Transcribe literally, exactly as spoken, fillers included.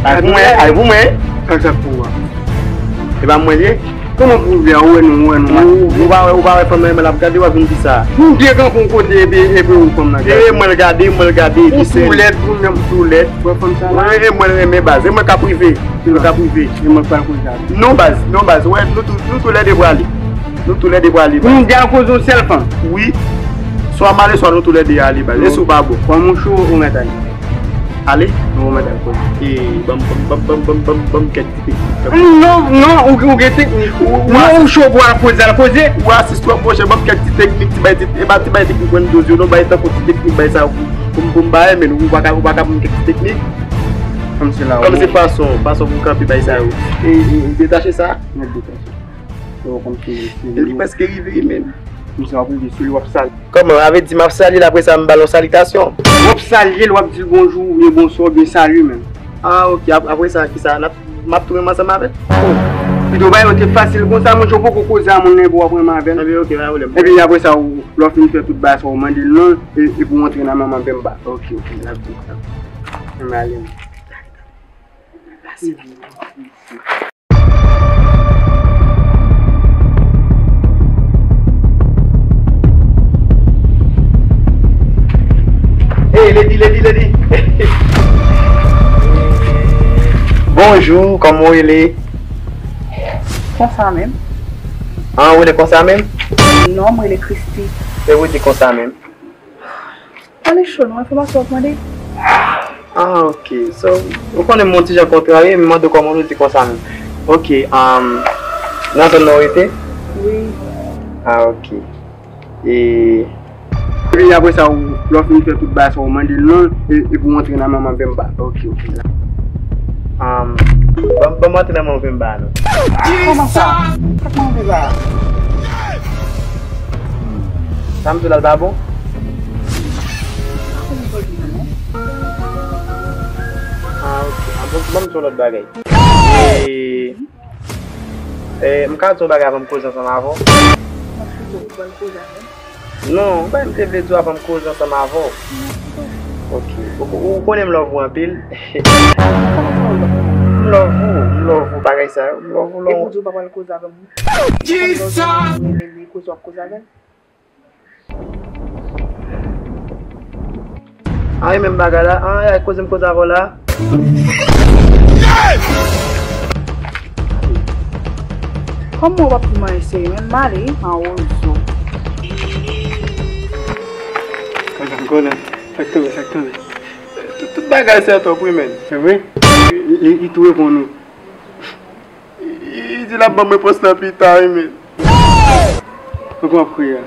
Ay pou mwen, ay pou mwen. Sa k sa pou ou a? E pa mwen li ye? Kòman pou ou vle a? Ou wè nou, ou wè nou. Ou, ou pa wè, ou pa wè fanm nan, men l ap gade w ap vin di sa. Nou gen kanpe yon kote epi, epi ou fanm nan gade. E mwen l gade, mwen l gade, epi se. Ou tou lèd, ou menm tou lèd. Wè fanm sa la. E mwen l renmen baz, e mwen k ap rive. Mwen k ap rive. E mwen k pral koze a. Non baz, non baz, wè nou tou, nou tou lède prale. Nou tou lède prale baz. Nou gen koze yon sèl fanm. Wi. Swa m ale, swa nou tou lède ale baz. E si w pa bon. Kòm ou cho, ou mèt ale. Ale? Ou mèt ale koze. E, ban m, ban m, ban m kèk ti teknik. Non, non, ou, ou gen teknik. Non, ou cho pou al koze, al koze. Ou asis twòp monchè, ban m kèk ti teknik, ti bay ti, e pa ti bay teknik Windows yo, non, bay tankou ti teknik, bay sa pou, pou, pou m bay, men ou pa ka, ou pa ka ban m kèk ti teknik. Kòm se la. Kòm se fason, fason pou kanpe bay sa yo. E, e, detache sa. Mèt detache. Yo, kòm se, se li prèske rive, men. Misye ap rive sou li, w ap sal. Kòman, avè di m ap salye l, apre sa m ba l yon salitasyon. W ap salye l, w ap di l bonjou, oubyen bonswa, oubyen sali, men. Ah, ok. Ap-, apre sa, kisa? N ap, m ap tou renmen ansanm avè l? Oh, pito bagay yo te fasil konsa, monchè, ou poko koze a moun nan, epi w ap renmen avè l. Ebyen, ok, pa pwoblèm. Epi apre sa, ou, lè w fin fè tout bagay sa, ou mande l non, e, epi w antre nan manman Bemba. Ok, ok, n ap di sa. Renmen ale, men. Hey, lady, lady, lady. Bonjou, kòman w rele? Konsa menm. Ah, w rele konsa menm? Non, mwen rele Christy. E w di konsa menm? Pale cho non, enfòmasyon w ap mande. Ah, ok. So, ou konnen m yon ti jan kontrarye, m mande w kòman nou di konsa menm. Ok, um, nan zòn nan w rete? Wi. Ah, ok. E, epi apre sa, ou, lè w fin fè tout bagay sa, ou mande l non, e, epi w antre nan manman Bemba. Ok, ok. Um, ban, ban m antre nan manman Bemba, non. Kòman sa? Sa k manman Bemba? Sa m di w la, l pa bon? Ah, ok. Ah, bon, ban m di w yon lòt bagay. E, e, m ka di w yon bagay avan m koze ansanm avè w? Non, m pa, m te vle di w avan m koze ansanm avè w. Ok. Ou, ou konnen m love ou anpil. M love ou, m love ou, bagay sa yo. M love ou, love ou. Epi w di w pa pral koze avè m. Kisa? Koze w ap koze avè m. Ay, menm bagay la. Ay, ay, koze m koze avè w la. Kòman w ap di mwen serye, menm male, wi, an wozo. Sa k tonbe, sa k tonbe. Tout, tout bagay se top, wi, menm. Se vre? Li, li, li tou reponn ou. Li di l ap ban m repons lan pita, wi, men. Fòk w ap kriye.